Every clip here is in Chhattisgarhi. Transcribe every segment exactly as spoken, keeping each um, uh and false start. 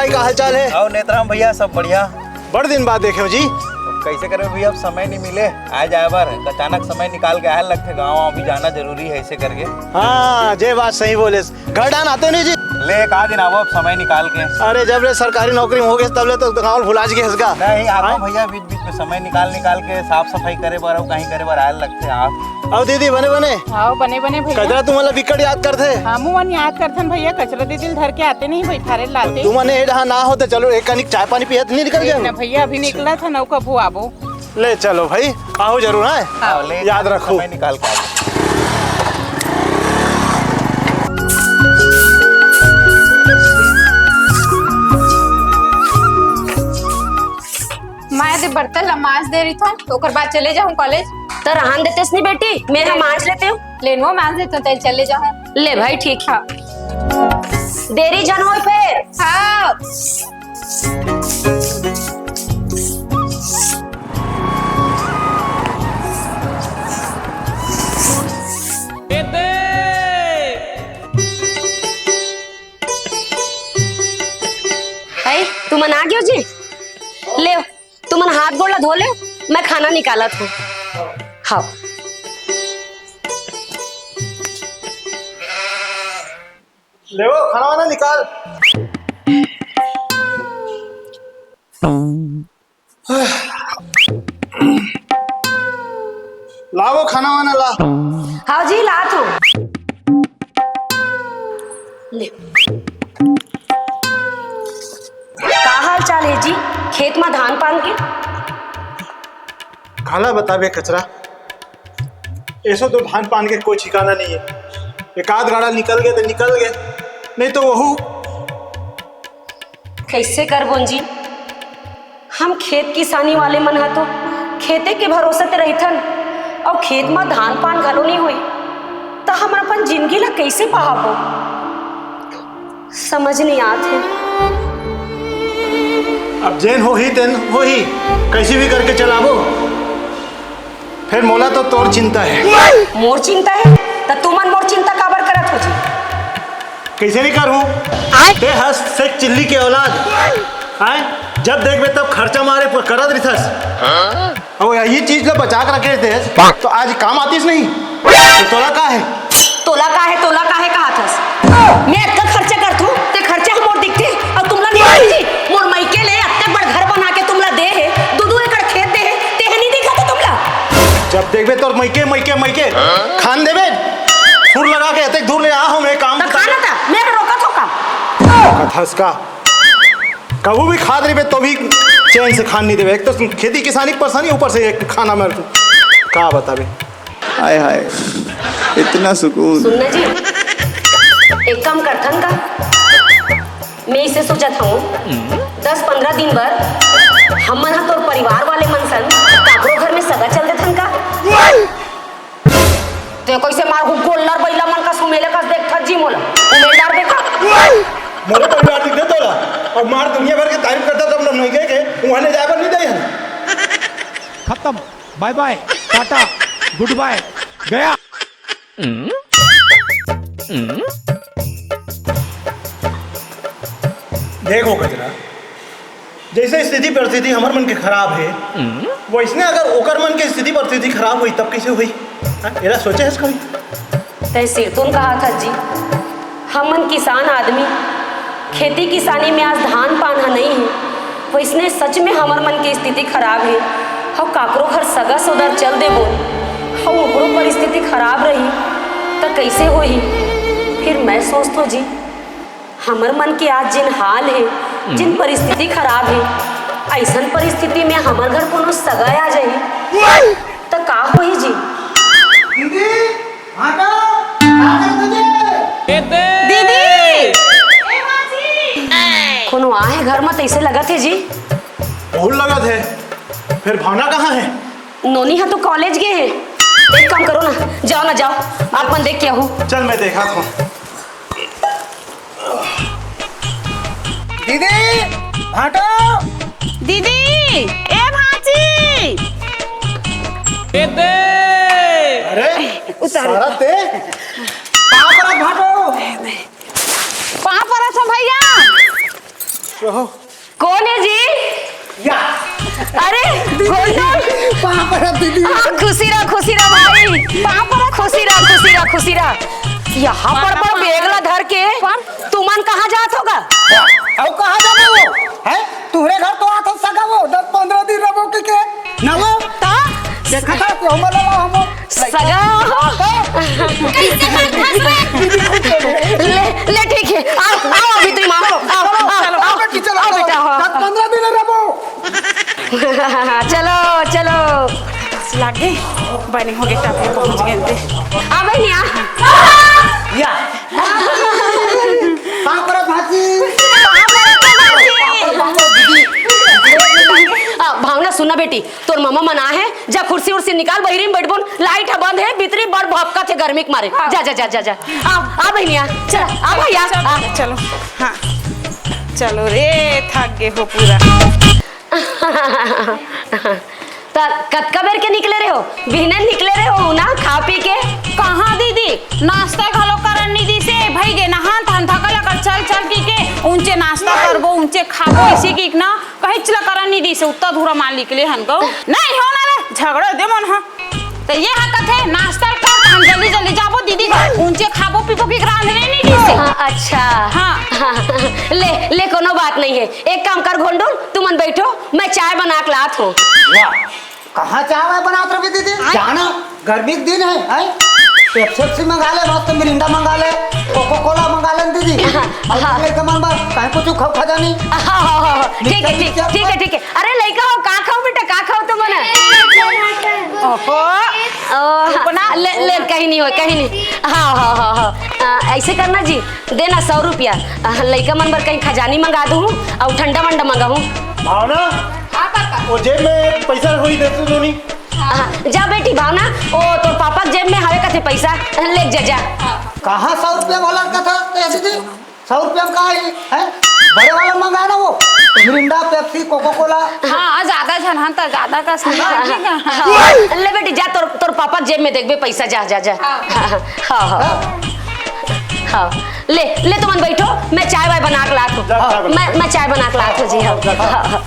का हाल चाल है? अउ नेतराम भैया, सब बढ़िया। बड़ दिन बाद देखे हो जी। अब कैसे करे भैया, अब समय नहीं मिले आए जाए बर, अचानक समय निकाल के आए लगथे गाँव, अभी जाना जरूरी है ऐसे करके। हाँ, जे बात सही बोले। घर डान आते नहीं जी। ले, एक आध दिन आवो अब समय निकाल के। अरे, जब ले सरकारी नौकरी में हो गए, तब ले तो गाँव भुला जी के हंसगा। नहीं, आवा हाँ? भैया, बीच बीच में समय निकाल निकाल के साफ सफाई करे बर अउ कहीं करे बर आए लगथे आप। अउ दीदी, बने बने? हाँ, बने बने भैया। कचरा तुम्हारा बिकट याद करथे। हमू मन याद करथन भैया, कचरा दीदी ल धर के आते नहीं भाई, थारे लाते। तुमने ये डहा ना हो तो चलो, एक कनिक चाय पानी पियत नहीं निकल ठीक गए। ना भैया, अभी निकला था, नौ कब आबो। ले चलो भाई, आओ जरूर है। हाँ, ले याद रखो। समय निकाल के आओ। मैं दे बर्तन ला मांज दे रही थों, ओकर बाद चले जाहूं कॉलेज। तो रहन देतेस नहीं बेटी, मैं हा मांज लेते हूँ। लेनवो मांज देते हूँ, तेल चले जाहूं। ले भाई, ठीक है। हाँ। देरी झन होय फेर। हाँ। भाई, तुमन आ गयो जी? ले, तुमन हाथ गोड़ ला धो ले, मैं खाना निकालत हूँ। हाँ। ले वो, खाना वाना निकाल। लावो खाना वाना ला। हाँ जी, लात हूँ। ले। का हाल चाल है जी? खेत में धान पान के? काला बताबे कचरा, ऐसो तो धान पान के कोई ठिकाना नहीं है। एक आध गाड़ा निकल गए तो निकल गए, नहीं तो वहू। कैसे करबोन जी? हम खेत किसानी वाले मन ह तो खेते के भरोसे ते रहिथन, अउ खेत म धान पान घलो नइ होई, त हमन अपन जिनगी ला कइसे पहाबो? समझ नइ आत हे। अब जेन होही तेन होही, कइसे भी करके चलाबो। फेर मोला तो तोर चिंता हे। मोर चिंता हे? त तुमन मोर चिंता काबर करत हो जी? कइसे नइ करहूं? आय। ते हस शेख चिल्ली के औलाद। आय, जब देखबे तब खर्चा मारे प-, करत रिथस। अउ यही चीज ल बचा के रखे रिथस, त आज काम आतिस नहीं। त तोला का हे? तोला का हे, तोला का हे कहत हस? मैं अतका खर्चा करथूं, ते खर्चा ह मोर दिखथे, अउ तुमला नइ दिखथे जी? मोर मइके ले अतक बड़ घर बना के तुमला दे हे, दू दू एकड़ खेत दे हे, तेह नइ दिखत हे तुमला? जब देखबे तोर मइके, मइके, मइके, खान देबे। सुर लगा के अतेक दूर ले आ हूं मैं काम त खाना त, मैं रोकत हो का? कथस का? कभू भी खात रहिबे तो भी चैन से खान नहीं देबे। एक तो खेती किसानी परेशानी, ऊपर से एक खाना में तू का बताबे? हाय हाय, इतना सुकून। सुनना जी, एक काम करथन का? मैं इसे सोचत हूँ, दस पंद्रह दिन बर हमन ह तोर परिवार वाले मन सन काकरो घर में सगा चल देथन का? ते कइसे मार हु गोल्लर बइला मन का सुमेले कस देखथस जी मोला? उमेलदार देखा। मोरे परिवार दिख दे तोला, अउ मार दुनिया भर के तारीफ करता तो अपना नइके के उहाँ ले जाए बर नहीं दे हन। खत्म। बाय बाय, टाटा, गुड बाय, गया। देखो कचरा, जइसे स्थिति परिस्थिति हमर मन के खराब हे, वइसने अगर ओकर मन के स्थिति परिस्थिति खराब होही, तब कइसे होही? हाँ, एला सोचे हस कभी? तैं सिरतोन कहा था जी, हमन किसान आदमी, खेती किसानी में आज धान पान ह नइ हे, वइसने सच में हमर मन के स्थिति खराब हे। हव काकरो घर सगा सोदर चल देबो, हव ओकरो परिस्थिति खराब रही, त कइसे होही? फिर मैं सोचथों जी, हमर मन के आज जिन हाल हे, जिन परिस्थिति खराब हे, अइसन परिस्थिति में हमर घर कोनो सगा आ जाही, त का होही जी? दीदी, भाटा, का करत हस? दीदी! कोनो आए हे घर म तइसे लगत हे जी। बहुत लगत हे। फिर भावना कहाँ हे? नोनी ह तो कॉलेज गे हे। एक काम करो ना, जाओ ना, जाओ, आप मन देख के आहू। चल, मैं देखात हूँ। दीदी, भाटो। दीदी, ए भांची। अरे, उतार। सारा ते? पाँव परत भाटो। पाँव परत हंव भइया। रहो। कौन है जी? या। अरे, गोल्डन। पाँव परत दीदी। हाँ, खुशी रह, खुशी रह भाई। पाँव परत। खुशी रह, खुशी रह, खुशी रह। यहाँ पर, पर बेग ला धर के तुमन कहाँ जात होगा? अउ कहाँ जाबो वो? हैं? तुहरे घर तो आत हो सगा वो, दस पंद्रह दिन रबो के, के? ना वो? ता? देखा था कि हम लोग हम सगा हो? ले, ले, ठीक है। आओ, आओ अभी तुम आओ, आओ, आओ, आओ, आओ, बेटी, चलो, आओ चलो। बेटा, हाँ। दस पंद्रह दिन रबो। चलो, चलो। लागे, बने हो गए, टापे पहुंच गए थे। आ बहनिया। या। पाँव परत भांची। पाँव परत भांची। आ, भावना, सुना बेटी, तोर ममा मन आ है, जा कुर्सी उर्सी निकाल, बहिरी में बैठबोन, लाइट ह बंद है, भीतरी बड़ भपकत है गर्मी के मारे। हाँ। जा, जा, जा, जा, जा। आ, आ बहनिया, चल, आ भैया, आ। चलो, हाँ, चलो रे, थक गए हो पूरा। त कतका बेर के निकले रहे हो? बिहने निकले रहे हो ना, खा पी के? कहाँ दीदी, नाश्ता घलो करन नहीं दिसे, भई गे नहान तहान थकल अकर चल चल की के, उनचे नाश्ता करबो, उनचे खाबो, इसी की ना, कहीं चला करन नहीं दिसे, उत्ता धूरा मार निकले हन गो। नहीं हो ना रे, झगड़ा दे मन हा। त ये हा कथे, नाश्ता कर, हम जल्दी जल्दी जाबो दीदी घर, उनचे खाबो पीबो की रांधने नहीं दिसे। हाँ, अच्छा। हाँ। ले, ले, कोनो बात नहीं है। एक काम कर घोंडून, तुमन बैठो, मैं चाय बना के लात हूँ। वाह, कहाँ चाय वाय बनात रही दीदी? आय। जाना, गर्मी के दिन है, हैं? पेप्सी वेप्सी मंगा ले, मस्त मिरिंडा मंगा ले, कोको कोला मंगा ले दीदी। हाँ, अब हाँ। लड़का मन बा, कहीं कुछ खाओ खा जानी। हाँ, हाँ, हाँ, हाँ। ठीक है, ठीक, ठीक है, ठीक है। अरे लइका हो, का खाओ बेटा, का खाओ तुमन? ओहो। ओ, हाँ, ले, ले, कहीं नहीं हो, कहीं नहीं। हाँ, हाँ, हाँ, हाँ। आ, ऐसे करना जी, देना सौ रुपया। आ, लइका मन बर कहीं खजानी मंगा दूँ और ठंडा वंडा मंगाऊँ। भावना, हाँ, पापा। वो जेब में पैसा होई दे तू दोनी। हाँ, जा बेटी भावना, ओ तोर पापा के जेब में हवे कथे पैसा, ले जा, जा। कहाँ सौ रुपया वाला कथा ते दीदी? सौ रुपया में का है, हैं? बड़े वाला मंगा ना वो, मिरिंडा, पेप्सी, कोको कोला। हाँ, ज्यादा झन हन त ज्यादा का सुना, ठीक है? हाँ, ले बेटी जा, तोर, तोर पापा के जेब में देखबे पैसा, जा, जा, जा। हाँ। हाँ, हाँ, हाँ, हाँ। हाँ, ले, ले तुमन बैठो, मैं चाय वाय बना के लात हूँ। जा, चाय बना। मैं, मैं चाय बना के लात हूँ जी, हाँ। जा, जा। हाँ, हाँ।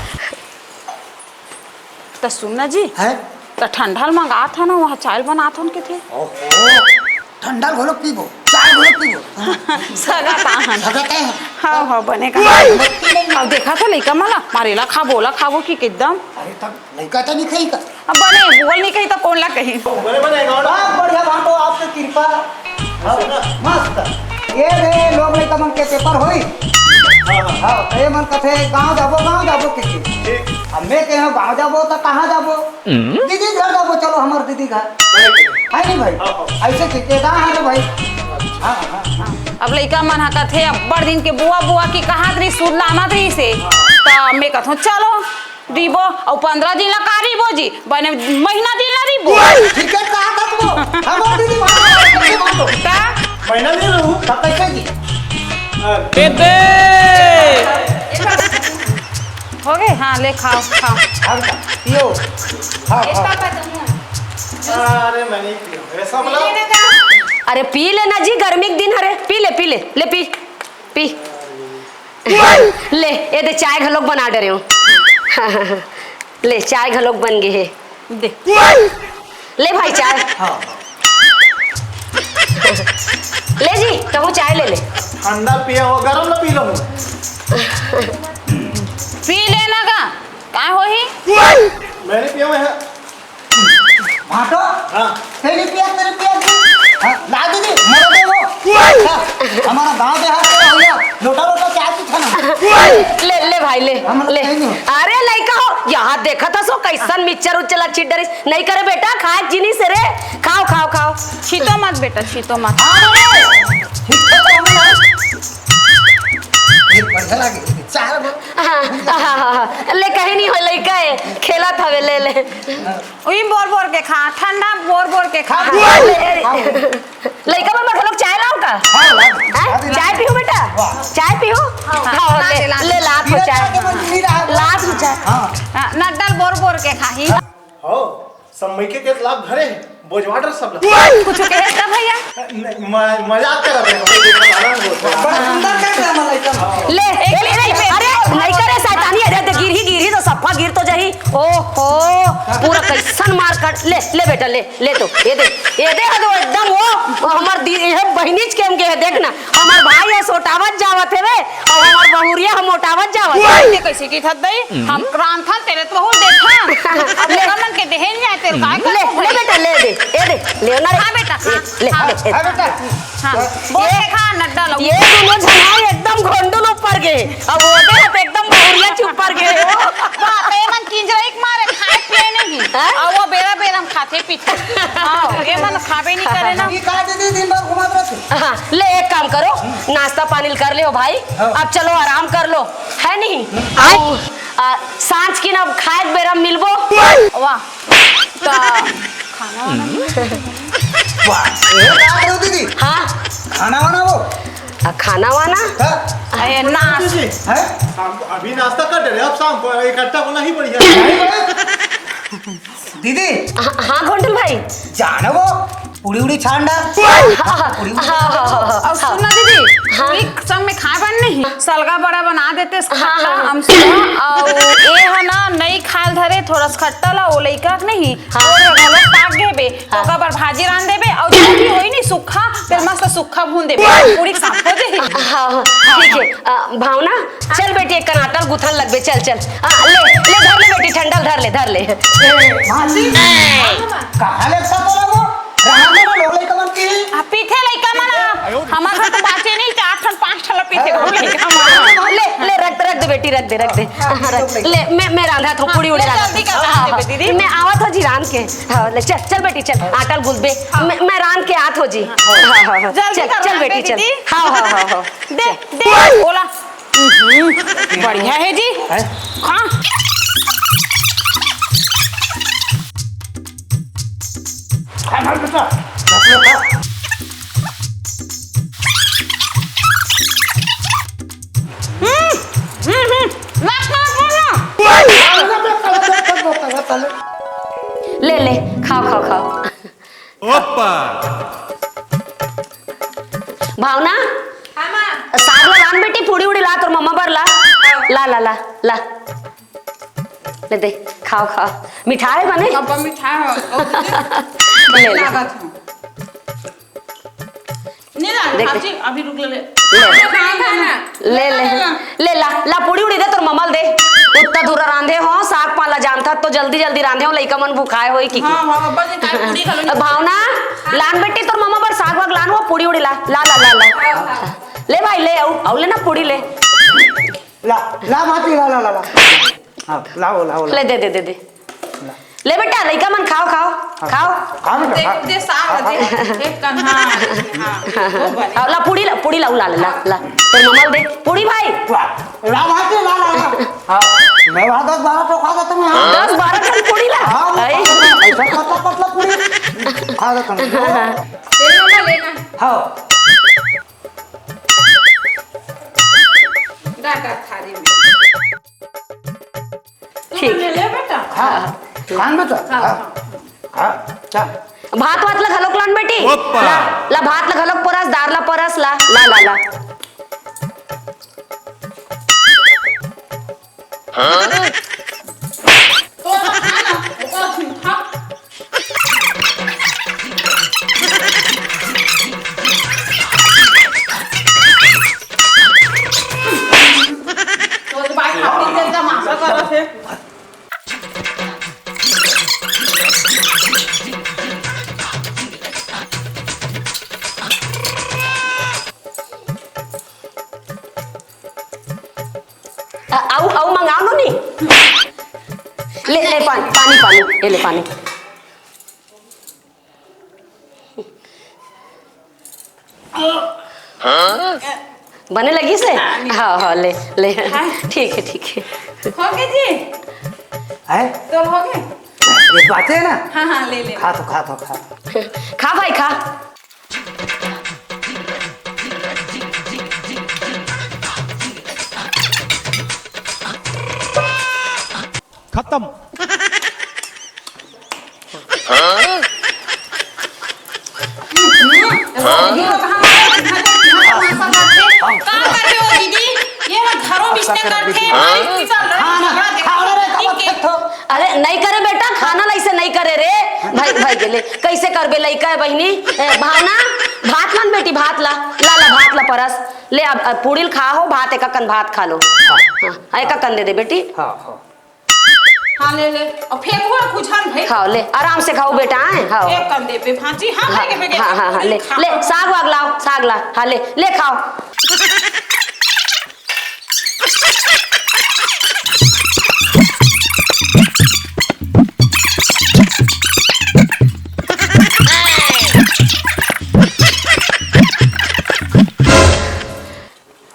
त सुन ना जी, हैं? त ठंडा ल मंगात हन ना, वहाँ चाय बनात हन के थे। ओहो, ठंडा ल घलो पीबो, चाय घलो पीबो। सगा ताहन। सगा ताहन। हाँ, हाँ, बने का। अब देखा था लइका मन ला, मारे ला खाबो, ओला खाबो कि एकदम। अरे तब लइका तो नहीं खाई का? अब बने, बोल नहीं कही तो कौन ला कही? बने, बने, गाँव। बहुत बढ़िया भाटो, आपके कृपा। हाँ, मस्त। ये रे, लोग लइका मन के पेपर होई। हाँ, हाँ। हाँ, तो ये मन कथे, "गाँव जाबो, गाँव जाबो," के, के। ठीक। अब मैं कहे, "गाँव जाबो, तो कहाँ जाबो?" हम्म। दीदी घर जाबो, चलो, हमार दीदी घर। बड़े के। है नहीं भाई? हाँ, हाँ। ऐसे के, के, "हाँ, हाँ रे भाई।" हाँ, हाँ, हाँ। अब लइका मन हा कथे, "अब्बड़ दिन के बुआ, बुआ की कहात रही, सूद लानत रही से।" हाँ। तो मैं कथों, "चलो।" दीबो, अउ पंद्रह दिन ला का रहिबो जी? बने महीना दिन ला रहिबो। ठीक है, कहा था तुमको? हम और दीदी वहाँ पर, वहाँ पर। का? महीना दिन रहू? तब कैसे जी? ए दे! हो गए? हाँ, ले खाओ, खाओ। अब पियो। खाओ, खाओ। अरे, मैं नहीं पीऊँ। ऐसा बोला? अरे, पी लेना जी, गर्मी के दिन हरे, पी ले, पी ले, ले पी, पी। ले, ये दे चाय घलोक बना डरे हूँ। ले, चाय घलोक बन गई है। दे। ले भाई चाय। हाँ। ले जी, तहूँ चाय ले ले। ठंडा पिया हो, गरम ना पी लो। पी लेना का, का होही? मैं नहीं पिया, मैं है। भाटो? हाँ। तेरी पिया, तेरी पिया जी। हाँ, ला दीदी, मरो दे वो। हाँ, हमारा गांव देहात का भैया, लोटा लोटा चाय पीछे ना। ले, ले भाई, ले, हम लोग ले। कहीं नहीं। अरे लइका हो, यहाँ देखा था सो कैसन मिक्सचर उच्चर ला छिट डरिस। नहीं करे बेटा, खाए जिनिस रे। खाओ, खाओ, खाओ। छीतो मत बेटा, छीतो मत। हाँ, रे। ठीक तो हम ना। ये बढ़िया लगे। चाय लो। हाँ, हाँ, हाँ, हाँ। ले कहीं नहीं हो, लइका है, खेलत हवे, ले, ले। उही बोर बोर के खा, ठंडा बोर बोर के खा। हाँ, ले, ले। लइका मन बर घलोक चाय लाओ का? हाँ, ला दे, हैं? ला दे, ला चाय दे। पीहू बेटा? वाह। चाय पीहू? हाँ, हाँ, हाँ, ला ले, दे, ला दे। ले, लात हो पीला चाय। चाय के मन पी रहा है। लात हो चाय। हाँ। हाँ, नड्डल बोर बोर के खाही। हो, सब मइके के लाभ घरे है, बोझवाटर सब ला। कुछ कहे था भैया? नहीं, म-, मजाक कर रहे हैं, भाई, देखो, आनंद होता है। बड़ा सुंदर कर रहे हैं, मतलब, एकदम। ले, एक, एक, एक, एक, अरे, ओहो, पूरा कैसन मार काट। ले, ले बेटा, ले, ले तो, ये दे, ये दे, हा तो एकदम वो, वो हमर दी, ये बहिनीच के हमके है, देख ना, हमर भाई है सोटावत जावत है वे, और हमर बहुरिया हम मोटावत जावत है। ये कैसे की थत दई? हम रांधन तेरे तो बहुत देखा। अब ले। ओकर मन के देहे नहीं आए, तेरे काय ले, करबो ले भाई? बेटा, ले दे, ये दे, ले ना रे। हाँ बेटा, ये, हाँ, ले, हाँ। ले, ले। हाँ बेटा। हाँ, बोल ये, के खा, नड्डा लगू। ये दोनों झनाई एकदम घोंडुल ऊपर गे, अब वो दे तो एकदम बहुरिया च ऊपर गे। बाप रे, मन किंजरा एक मारे खाए पिए नहीं। हाँ? और वो बेरा बेरा हम खाते पीते। हाँ, ये मन खाबे नहीं करे ना। ये का दीदी दिन भर घुमात रहते? हाँ, ले एक काम करो, नाश्ता पानी कर ले हो भाई, हाँ। अब चलो आराम कर लो, है नहीं? आए। अब, आ, सांझ की ना खाए के बेरा मिलबो। वाह। त खाना वाना नहीं? वाह, ये का करो दीदी? हाँ। खाना वाना वो? आ, खाना वाना? हाँ? अरे, नाश। दीदी, हैं? शाम को अभी नाश्ता कर दे रहे, अब शाम को इकट्ठा होना ही बढ़िया है। नहीं भाई। दीदी। हाँ, हाँ, घोंटल भाई। जाना वो, पूड़ी उड़ी छान डाल। हाँ, हाँ, पूड़ी उड़ी हाँ, हाँ, हाँ, हाँ, अब हाँ। सुन ना दीदी, हाँ। पूड़ी संग में खाए बन नहीं, सलगा बड़ा बना देते, हाँ, खट्टा, हाँ, हाँ। अमसुआ, और ये है ना, नहीं खाल धरे, थोड़ा सा खट्टा ला, वो लइका के नहीं, हाँ। वो घलो पाक गए बे, तो हाँ। ओकर बर भाजी रांध देबे, और जो भी होई नहीं सुक्खा, तेल मस्त सुक्खा भून देबे, पूड़ी के साथ हो जाई। हाँ, हाँ, ठीक है। अ, भावना, चल बेटी, एक कन आटा ल गुथन लगबे, चल, चल। हाँ, ले, ले, धर ले बेटी, ठंडा ल धर ले, धर ले। ए, मासी, कहाँ ले सब बोला वो? रहा में ना लोग लइका मन की। आ, पीथे लइका मन, आ, हमार घर तो बाचे नहीं, चार ठन, पाँच ठन ला पीथे वो लइका मन। ले, ले, रख दे, रख दे बेटी, रख दे, रख दे। हाँ, हाँ, रख। ले, मैं, मैं रांधा थो, हाँ, पूड़ी उड़ी ले, रांधा जल्दी कर, थो। हाँ, रांध दे हाँ, बेटी, दीदी। मैं आवत हो जी रांध के। हाँ, ले, चल, चल बेटी, चल, आटा ल गुथबे। हाँ। मैं, मैं रांध के आत हो जी। हाँ, हाँ, हाँ। जल्दी चल, कर चल रांध बेटी, दे, चल। दीदी। हाँ, हाँ, हाँ, हाँ। दे, चल। दे, बोला। हम्म, बढ़िया है जी। हैं? हाँ। खा, खा, बेटा। रख लो, खा। हम्म, हम्म, हम्म। रख, रख, रख, रख। ले, ले, खाओ, खाओ, खाओ। ओप्पा। भावना, हाँ, माँ। साग ला लान बेटी, पूड़ी उड़ी ला, तोर मम्मा बर ला। हाँ। ला, ला, ला, ला। ले दे, खाओ, खाओ। मिठाई बने? अब मिठाई हो, ओ दीदी, ले, ले। लागत हो। नहीं ला, देख, देख। अभी रुक ले, ले। ले। हाँ, हाँ, हाँ। ले, ले। ले, ला, ला, पूड़ी उड़ी दे, तोर ममा ल दे। उत्ता दूरा रांधे हो, साग पाला जानथा, तो जल्दी, जल्दी रांधे हो, लइका मन भुखाए होई कि। हाँ, हाँ, अब्बा जी, काय पूड़ी खा लो। भावना, लान बेटी, तोर ममा बर साग वाग लान हो, पूड़ी उड़ी ला, ला, ला, ला, ला। हाँ, हाँ। ले भाई, ले, आऊ, आऊ ले ना पूड़ी ले। ला, ला भाभी, ला, ला, ला, ला। हाँ, लाओ, लाओ, लाओ। ले, दे, दे, दे, दे। ला। ले बेटा, लइका मन खाओ, खाओ, हाँ, खाओ। खाओ बेटा, दे, खाओ। दे, साग, खाओ, दे। खाओ। एक कन, हाँ, हाँ, वो बने। हाँ, ला, पूड़ी ला, पूड़ी ला, ला, ला, ला। तोर ममा ल दे। पूड़ी भाई। वाह, ला भाभी, ला, ला, ला। हाँ, मैं वहाँ दस बारह ठो खा जाता हूँ, हाँ। दस बारह ठो पूड़ी ला। हाँ, वो आई। ऐसा पतला, पतला पूड़ी खा जाता हूँ। हाँ। ले लो ना, लेना। हाँ। डाटा थारी में। ठीक। ले ले बेटा। हाँ, खान बेटा। हाँ, हाँ। हाँ, चल। भात वात ला घलोक लान बेटी। ओप्पा। ला, ला भात ला घलोक परस, दार ला परस, ला, ला, ला, ला। हाँ? तो खा ना, ओकर खा। तोर भाई खातिर के तमाशा करत हे। अ-, आऊ, आऊ मंगाओ नो नी। ले, ले पानी, पानी, पानी, ये ले पानी। बने लगी से? हाँ, ले। हाँ, हाँ, ले, ले। हाँ। ठीक है, ठीक है। हो गए जी? हैं? तो हो गए? ये बातें है ना? हाँ, हाँ, ले, ले। खा तो, खा तो, खा तो। खा भाई, खा। खत्म। का कर रहे हो दीदी? ये ना घरों में इसने करते हैं, भाई, किसान लड़ाई झगड़ा देखो, ठीक है। अरे, नहीं करे बेटा, खाना ला इसे नहीं करे रे। भाई, भाई गेले, कैसे करबे लइका है बहिनी? ए, भावना, भात लान बेटी, भात ला, ला, ला, भात ला परस। ले, अब, अब पूड़ी ल खा हो, भात एक कन भात खा लो। हाँ, हाँ, एक कन दे दे बेटी। हाँ, हाँ। हाँ, ले, ले। अब फेंकबो कुछ हम भाई। हाँ, ले, आराम से खाओ बेटा, आए, हाँ। एक कन दे बे भांजी, हाँ, हाँ, भाई के बेटे। हाँ, हाँ, हाँ, ले, खा। ले, साग वाग लाओ, साग ला, हाँ, ले, ले खाओ।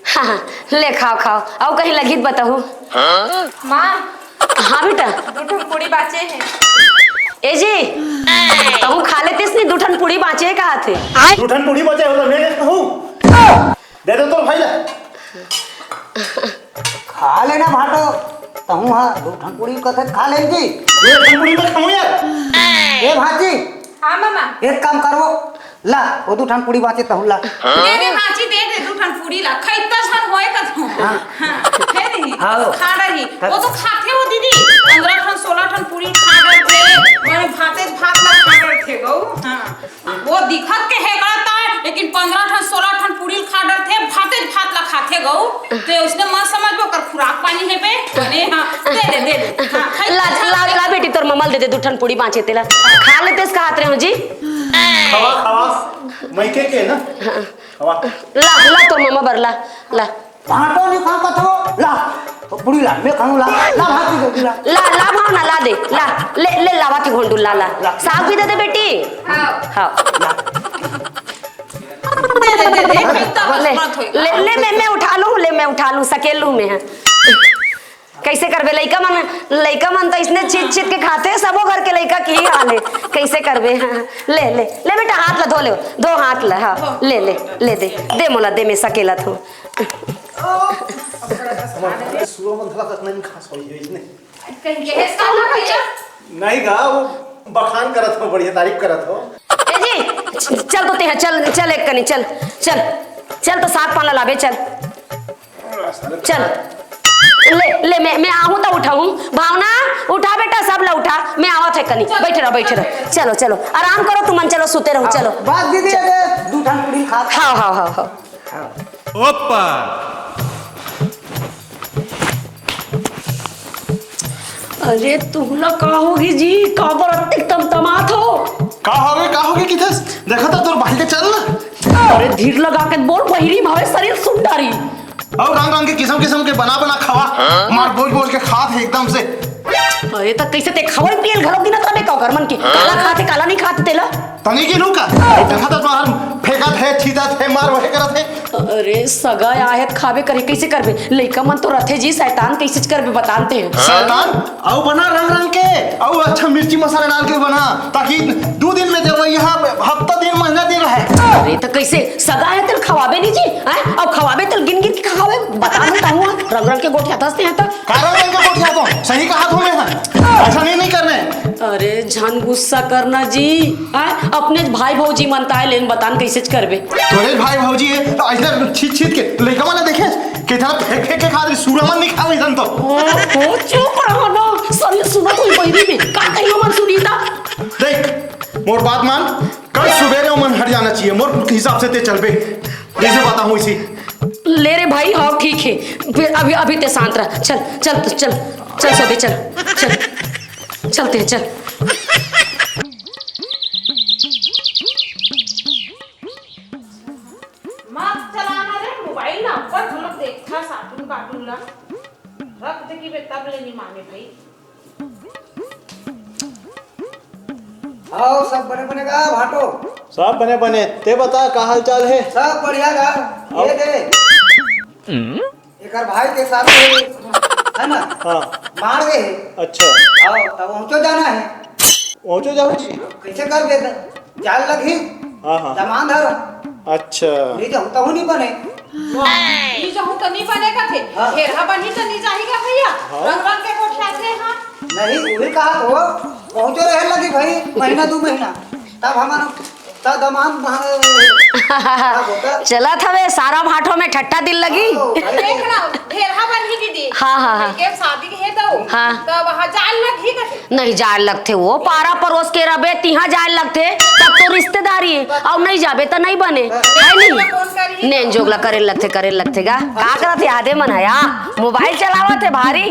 हाँ, हाँ, ले खाओ, खाओ। अउ कहीं लगित बताहू। माँ, हाँ बेटा। दू ठन पूड़ी बाँचे हे। ए जी, तहूँ खा लेतिस नी, दू ठन पूड़ी बाँचे हे कहाथे। दू ठन पूड़ी बचे हो तो मैं कहूँ। दे दे तो भाई ला। खा लेना भाटो, तहूँ हा दू ठन पूड़ी कथे खा ले जी। दू ठन पूड़ी मत खाऊँ यार। ए भाजी, हाँ मामा। एक काम करवो, ला, वो दू ठन पूड़ी बाँचे तहूँ ला। दे दे भाजी, दे दे दू ठन पूड़ी ला। खैता झन होए कथों। हाँ। हाँ, हे दीदी, हाँ। खा रही। हाँ। वो तो खाथे वो दीदी, पंद्रह ठन, सोलह ठन पूड़ी खा डरथे, माने भाते भात ला खा डरथे गऊ। हाँ। वो दिखत के हेकड़ा ताय, लेकिन पंद्रह ठन, सोलह ठन पूड़ी खा डरथे, भाते भात ला खाथे गऊ। ते उसने मत समझ, ओकर खुराक पानी हे बे। अरे हाँ, दे दे, दे दे। हाँ, खैता ला, झन ला, होए। ला बेटी, तोर ममा ल दे दे, दू ठन पूड़ी बाँचे तेला। खा लेतेस कहात रहे हो जी। खवा, खवा, मइके के ना। हाँ। खवा। ला, ला तोर ममा बर, ला, ला। भाटो नहीं खा कथो, ला। तो पूड़ी ला, मैं खाऊं, ला। ला भात की रोटी ला। ला, ला भावना, ला दे, ला। ले, ले लावा थी घोंडू, ला, ला। ला। साग भी दे दे बेटी। हाँ। हाँ। दे, दे, दे, दे, खैता ले, बस मत होई। ले, ले, मैं, मैं उठा लूं, ले, मैं उठा लूं, सकेल लूं मैं, हाँ। कैसे करबे लइका मन, लइका मन तो इसने छीत छीत के खाथे, सबो घर के लइका के ही हाल हे। कैसे करबे? हाँ, ले, ले, ले बेटा, हाथ ला धो ले, धो हाथ ला, हाँ, ले, ले, ले दे, दे मोला, दे, मैं सकेलत हूँ। सुआ मन थला कतना नहीं खास होई है इसने। कहीं के है साला भैया? नहीं गा, वो बखान करत हो, बढ़िया तारीफ करत हो। ए जी, चल तो ते हैं, चल, चल एक कनी, चल, चल, चल तो साग पान ला लाबे, चल। चल। ले, ले, मैं, मैं आहूं त उठाहूं। भावना, उठा बेटा, सब ला उठा। मैं आवत है कनी। चल, बैठे रहो, बैठे रहो। चलो, चलो। आराम करो तुमन, चलो, सुते रहो, चलो। बस दीदी, अरे, दू ठन पूड़ी खा। हाँ, हाँ, हाँ, हाँ। ओप्पा। अरे, तुहला का होगे जी? काबर अतेक तमतमात हो? का होगे, का होगे किथस? देखा तो तोर भाई के चल ना। अरे, धीर लगा के बोल, बहिरी भावे शरीर सुन डारी। अउ रंग रंग के किसम किसम के बना बना खवा, मार बोज बोज के खात हे एकदम से। अरे त कइसे ते खवई पियल घलो गिनत रहे का ओकर मन के? काला खात हे, काला नहीं खात तेला? तनी के लू का? देखा त बाहर फेंकत हे, छीतत हे, मार वहे करत हे। अरे सगा आहे त खाबे करे, कइसे करबे? लइका मन तो रथे जी, शैतान कइसे करबे बतान ते? शैतान? अउ बना रंग रंग के, अउ अच्छा मिर्ची मसाला डाल के बना, ताकि दू दिन में जब यहाँ हफ्ता दिन, महीना दिन रहे। अरे त कइसे सगा हे तेल खवाबे नहीं जी, हैं? अब खवाबे तेल गिन गिन के खवाबे, बता मैं कहूँ, रंग रंग के गोठियाथस ते हैं त। का रंग रंग के गोठियाथों? सही कहाथों मैं, हाँ। ऐसा नहीं, नहीं करने। अरे झन गुस्सा करना जी, हैं? अपने भाई भौजी मन ताय लेन बतान कइसे करबे? तोरे भाई भौजी हे, त ऐसा छीत छीत के लइका मन ला देखे, कितना फेंक फेंक के खा रही, सूरा मन नहीं खावे ऐसा तो। ओ, ओ, चुप रहो ना, सभी सुनो कोई बहिरी में, का कहियो मन सुनी ता? देख, मोर बात मान, कल सुबेरे ओमन हट जाना चाहिए, मोर हिसाब से ते चलबे, जैसे बताहूँ इसी। ले रे भाई, हाँ ठीक है, फिर अभी, अभी ते शांत रह, चल, चल, चल, चल सोते, चल, चल, चलते हैं, चल। मत चलाना रे मोबाइल ना, ऊपर झलक देखता साटून काटून ला। रख दे कि बे तब ले नहीं माने भाई। आओ, सब बने बने का भाटो? सब बने बने। ते बता, का हाल चाल हे? सब बढ़िया गा। आओ। ये दे। एकर भाई के साथ में, है ना? हाँ। मार दे हे। अच्छा। आओ, तब पहुँचो जाना है। पहुँचो जाओ जी। कैसे कर देता? जाल लगी। हाँ, हाँ। जमान धर। अच्छा। नहीं जाऊँ तहु नहीं बने। नहीं जाऊँ तो नहीं बने का थे। हाँ। घेरहा बनी तो नहीं जाएगा भैया। हाँ। रंग रंग के गोठियाथे, हाँ। नहीं, वही कहा हो, पहुँचो रहे लगी भाई, महीना दो महीना। तब हमारा त दमान भांग। का होता? चलत हवे, सारा भाठो में ठट्टा दिल लगी। ओ, अरे। देख ना, घेरहा बनही दीदी। हाँ, हाँ, हाँ। के शादी के हे तो। हाँ। त वहाँ जाए लगही कथे। नहीं जाए लगथे, वो पारा परोस के रबे, तिहाँ जाए लगथे, तब तो रिश्तेदारी है। और नहीं जाबे त नहीं बने, है नहीं? नेन जोगला करे लगथे, करे लगथे गा। का करत हे आदे मन हया? मोबाइल चलावत हे भारी।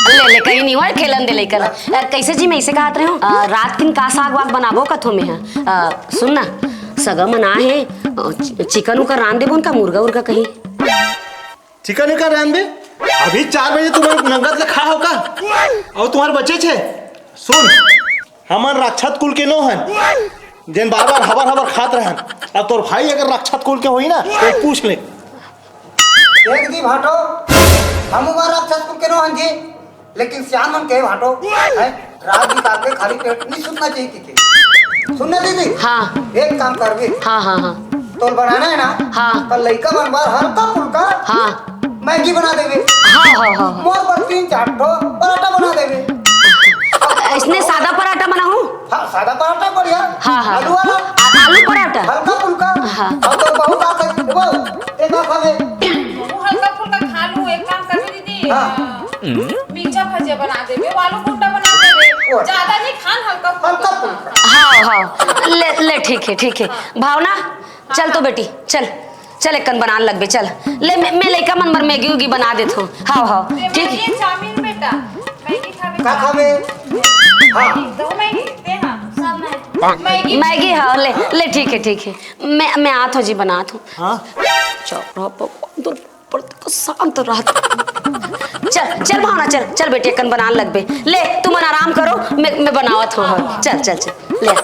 ले, ले, कहीं नहीं हुआ, खेलन दे लइका ला। अ, कैसे जी, मैं इसे कहत रहे हूँ, अ, रात किन का साग वाग बनाबो कथो में ह? अ, सुन ना, सगा मन आ हे, अ, चि-, चिकन उकर रांध देबो उनका, मुर्गा उर्गा कहीं। चिकन उकर रांध दे? अभी चार बजे तुम्हारे नंगत ले खा हो का? और तुम्हारे बच्चे छे? सुन, हमन राक्षस कुल के नो हन, जेन बार-बार हबर-हबर खात रहन। अब तोर भाई अगर राक्षस कुल के होही ना, तो पूछ ले। देख जी भाटो, हम उमर राक्षस कुल के नो हन जी, लेकिन सियान मन के भाटो, हैं? रात बिकाल के खाली पेट नहीं सुतना चाहिए किके। सुन ना दीदी, हाँ। एक काम करबे। हाँ, हाँ, हाँ। तोल बनाना है ना? हाँ। कल लइका मन बर हल्का फुल्का हाँ। मैगी बना देबे। हाँ, हाँ, हाँ, हाँ। मोर बर तीन चार ठो पराठा बना देबे। इसने सादा पराठा बनाऊं? हाँ, सादा पराठा बढ़िया। हाँ, हाँ। आलू वाला। आ-, आलू पराठा? हल्का फुल्का। हाँ। और तो बहुत आके, वो, एक आखा में। वो हल्का फुल्का खा लूं, एक काम कर दीदी। हाँ। मीठा भजिया बना देबे, आलू गुंडा बना देबे। वो। ज्यादा नहीं खान, हल्का फुल्का। हल्का फुल्का। हाँ, हाँ। ले, ले, ठीक है, ठीक है। भावना, चल तो बेटी, चल। चल, एकन बनान लगबे, चल। ले, मैं, मैं लइका मन बर मैगी उगी बना देत हूँ। हाव, हाव, ठीक है। चाउमीन बेटा, मैगी खाबे? का खाबे? हाँ। दो मैगी, दे हाँ। सब मैगी। मैगी। मैगी, हाँ, ले, ले, ठीक है, ठीक है। मैं, मैं आत हूँ जी, बनात हूँ। हाँ? चुप रहो, भगवान, दूर पर शांत रह। चल, चल भावना, चल, चल बेटी, एकन बनान लगबे। ले, तुमन आराम करो, मैं, मैं बनावत हूँ। चल, चल, चल, ले।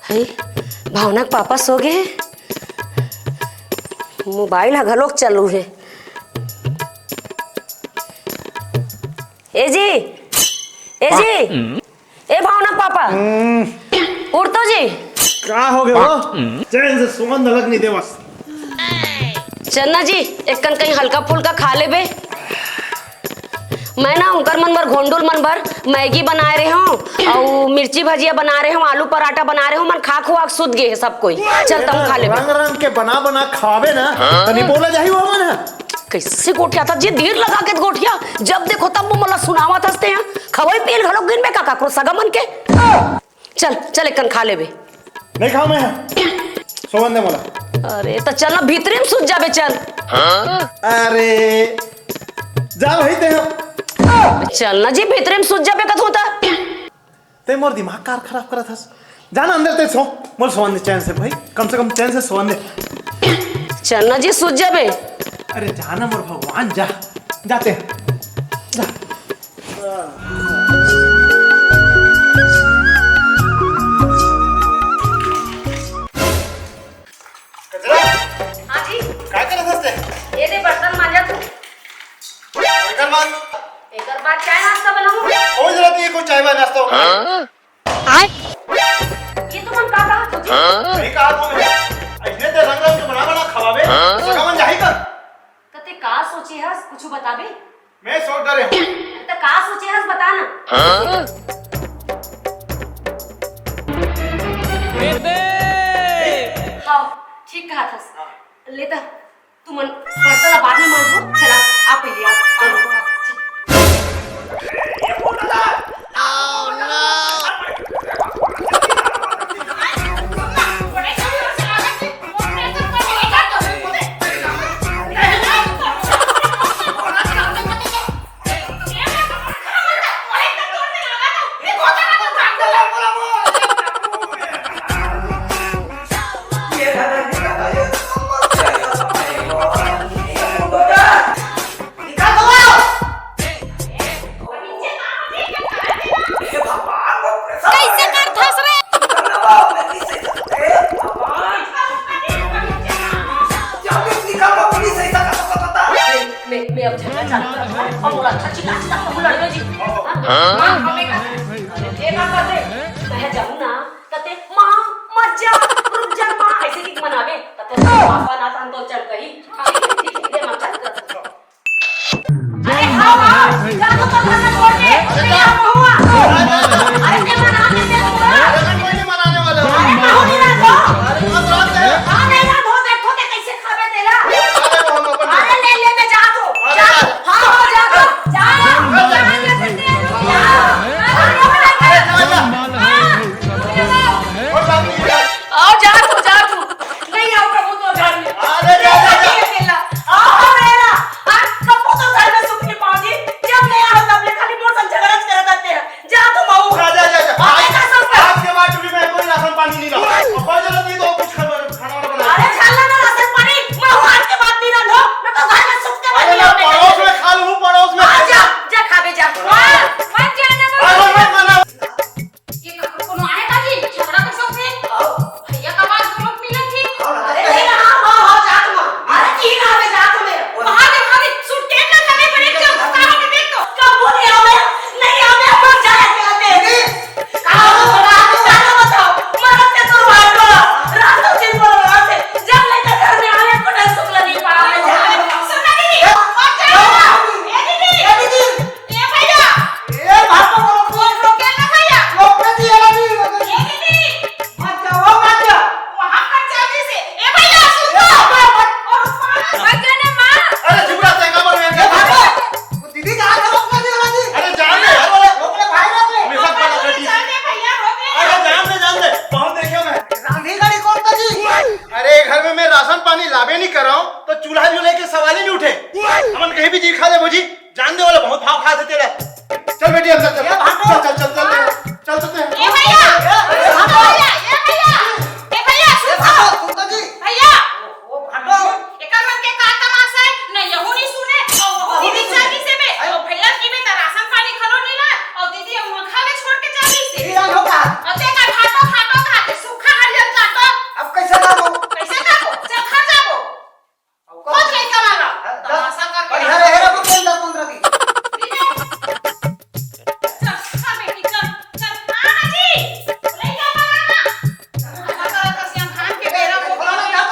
हे, भावना के पापा सो गे हे। मोबाइल ह घलोक चालू हे। ए जी, ए जी, ए भावना के पापा, उठ तो जी। का हो गे वो? चैन से सोन अलग नहीं देवस। चल ना जी, एकन कहीं हल्का फुल्का खा लेबे। मैं ना उनकर मन बर, घोंडुल मन बर मैगी बनाए रहे हूँ, अउ मिर्ची भजिया बनाए रहे हूँ, आलू पराठा बनाए रहे हूँ, मन खा खुआ के सुत गे हे सब कोई। चल, तहूँ खा लेबे। रंग रंग के बना बना खावे ना, तनी बोला जाही वो मन ह। कैसे गोठियाथस जी, धीर लगा के गोठिया, जब देखो तब वो मोला सुनावत हस ते ह। खवई पिए ल घलोक गिनबे का काकरो सगा मन के? चल, चल, एकन खा लेबे। नहीं खाओ मैं। सोवन दे मोला। अरे, त चल ना, भीतरे में सुत जाबे, चल। अरे, जा भाई ते हम। चल ना जी, भीतरे में सुत जाबे कथों त। ते मोर दिमाग कार खराब करत हस। जा ना अंदर ते सो, मोला सोवन दे चैन से भाई, कम से कम चैन से सोवन दे। चल ना जी, सुत जाबे। अरे जा ना मोर भगवान, जा, जाते हैं, जा। कचरा? हाँ जी। काय करत हस ते? ये दे बर्तन मांजत हूँ। एकर बाद? एकर बाद चाय नाश्ता बनाऊँ। कोई जरूरत नहीं है कोई चाय वाय नाश्ता होगा। आय? ये तुमन का कहत हो जी? सही कहा तुमने। ऐसने ते रंग रंग के बना बना खवाबे, सगा मन जाही का? त ते का सोचे हस, कुछु बताबे? मैं सोच डरे हूँ। त का सोचे हस, बता ना। हाँ, ठीक कहत हस। ले त, तुमन बर्तन ला बाद में मांजबो। चला, आ पहले, आ। चलो। कैसे करथस रे? मैं, मैं अब झगड़ा चालू करत हूँ। अब मोला अच्छा चिल्ला चिल्ला के लड़ना जी। हाँ? हाँ? ये ना कर दे। मैं जाऊँ ना, कते, "माँ, मत जा, रुक जा माँ," ऐसे की मनावे, कते, "पापा ना तन तो चल कही।" हाँ, ठीक है, ठीक है, मैं चालू करत हूँ। अरे, कोई नहीं मनाने वाला। अरे, मत रात है। अरे, वो हम अपन अरे, ले, ले, मैं जा तू। अरे, जा। हाँ, हाँ, जा तू। जा, जा, जा, जा, जा। अरे, जा, जा। कोई बात नहीं है। आओ, जा तू, जा तू। नहीं आओ प्रभु तो घर में। अरे, जा, जा, जा। नहीं अकेला। आओ, आओ, रहना। आज प्रभु तो घर में सुख नहीं पाओगी। जब नहीं आओ, तब ले खाली मोर संग झगड़ा करते हैं। जा तू, महू। जा, जा, जा, जा। आज, आज के बाद भी मैं कोई राशन पानी नहीं लाऊं। और कोई जरूरत नहीं तो कुछ खाना, खाना वाना बना। अरे, खा लेना राशन पानी। महू आज के बाद नहीं रंधो। मैं तो घर में सुख के अरे, बैठी मैं हूँ। पड़ोस में खा लूँ, पड़ोस में। हाँ, जा, जा, खा बे, जा। हाँ, मत जाना, अरे, मत मना। ये का-, कोनो आए का जी? झगड़ा कैसे होथे? आओ। भैया का बात दोनों मिलत थी। आओ ना, अरे, जाते हैं। नहीं, हाँ, हाँ, हाँ, जात में। अरे, की ना आवे जात में। वहाँ दे, वहाँ दे, सुनते हैं ना, हमें बड़े चल, साहब ने देख तो। कब बोले आवे? नहीं आवे, अपन जाए के आते हैं। दीदी। कहाँ हो? बताओ, बताओ, बताओ। मरद के तो मार दो। रात को दिन बोलो, रात से। जब लेकर घर में आए, कोई सुख नहीं पावे। सुन ना दीदी, ए, मत जाओ। ए दीदी। ए दीदी। ए भैया! ए भाटो को रोक, रोक, रोक, रोक ना भैया। रोक ना जी, ये ला जी, रोक ना जी। ए दीदी! मत जाओ, मत जाओ। वहाँ पर चाबी से। ए भैया, सुन ए तो। भाटो, मत। और उस पर मत जाने माँ। अरे चुप रह, तेंगा बोल रहे हैं। ए भाटो, वो दीदी जा रहे, रोक ना जी, ये ला जी। अरे जान दे। रोक ले, रोक ले भाई, रोक ले। हमेशा रोक ले, गलत करती। जान दे भैया, रोक ले। अरे जान दे, जान दे। बहुत देखे मैं। रांधी गाड़ी कौन था जी? अरे घर में मैं राशन पानी लाबे नहीं कर रहा हूँ, तो चूल्हा भी लेके सवाल ही नहीं उठे। हमन कहीं भी जी खा ले, वो जी। जान दे वाला बहुत भाव खात हे तेला। चल बेटी अंदर चल। ये भागो। चल, चल, चल, चल, चल, चल, चलते हैं। ए भैया, ए, ए, ए भैया, ए भैया, ए भैया, सुन तो। सुन तो जी। भैया। ओ, ओ, भागो। एकर मन के का तमाशा है? न यहू नहीं सुने, और वहू नहीं चाही से बे। अरे। और भैया की में त राशन पानी खलो नहीं ला, और दीदी हम खा ले छोड़ के चाही से। ये राज होगा। और ते का भाटो, भाटो खा के सूखा हरियर काटो। अब कैसे जाबो? कैसे जाबो? चल खा जाबो। अब कौन? खोज लइका मन ला। हाँ, तमाशा करके बढ़िया रहे रे, बकरी दस पन्द्रह दिन। ठीक है। चल, चल बेटी, चल, चल। आ ना जी, लइका मन आ ना। तमाशा करत हस, यहाँ धान के बेरा हो झोला गया। ला,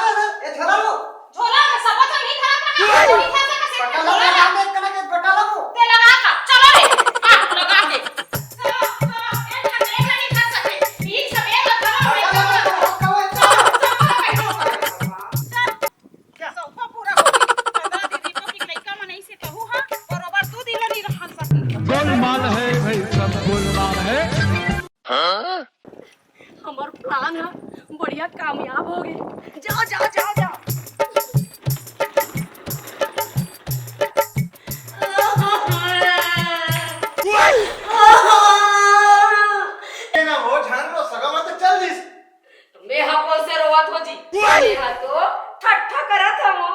ए, झोला लो। झोला में सब तो नहीं धरत रहा, नहीं खा सकत से बटा ला, झोला ला। धान में एक कना के बटा ला वो। ते लगा का, चलो रे, हाथ लगा के। चलो, चलो, एक कना, एक कना नहीं खा सके। बीच में एक कना, बटा ला, बटा ला, बटा ला। चलो, चलो, चलो, चलो। सौंफा पूरा होगे। पन्द्रह दिन रिपो की लइका मन अइसे कहू हा, बरोबर दू दिन ला नइ रहन सके। गोलमाल है भाई, सब गोलमाल है। हमर प्लान ह बढ़िया कामयाब होगे। जाओ, जाओ, जाओ, जाओ। ए ना हो, झान रो सगा मत चल दिस। तो मैं हा कोन से रोवत हो जी? मैं हा तो ठट्ठा करत हूँ।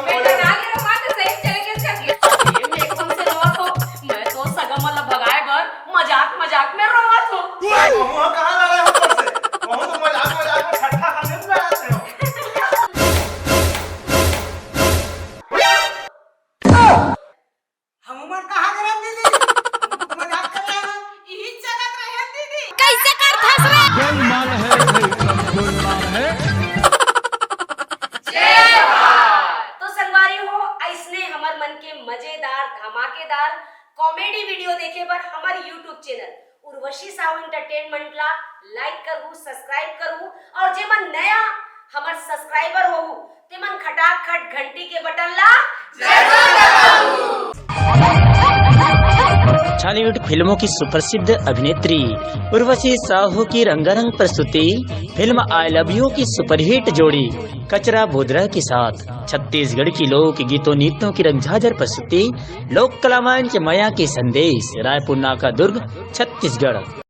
मैं तो ना गिरो बात सही चले के चल गया। ये मैं कोन से रोवत हो? मैं तो सगा मन ला भगाए बर मजाक मजाक में रोवत हूँ। महू हा कहाँ लड़ाई हो तुमसे? महू तो मजाक मजाक में ठट्ठा खाने में लड़ाते हो। हमू मन कहाँ गए दीदी? हमू तो मजाक कर रहे हैं। यही जगत रहे दीदी। कैसे कर फंस रहे? गोलमाल है भाई, सब गोलमाल है। जय जोहार। तो संगवारी हो, अइसने हमर मन के मजेदार, धमाकेदार comedy video देखे बर हमर YouTube channel Urvashi Sahu Entertainment ला like करहू, subscribe करहू, और जेमन नया हमर subscriber होहू, तेमन खटाखट घंटी के बटन ला जरूर दबाहू। छॉलीवुड फिल्मों की सुप्रसिद्ध अभिनेत्री उर्वशी साहू की रंगारंग प्रस्तुति फिल्म I Love You की सुपरहिट जोड़ी कचरा बोदरा के साथ छत्तीसगढ़ की लोक गीतों नृत्यों की रंगझाझर प्रस्तुति लोक कला मंच मया के संदेश, रायपुर नाका दुर्ग, छत्तीसगढ़।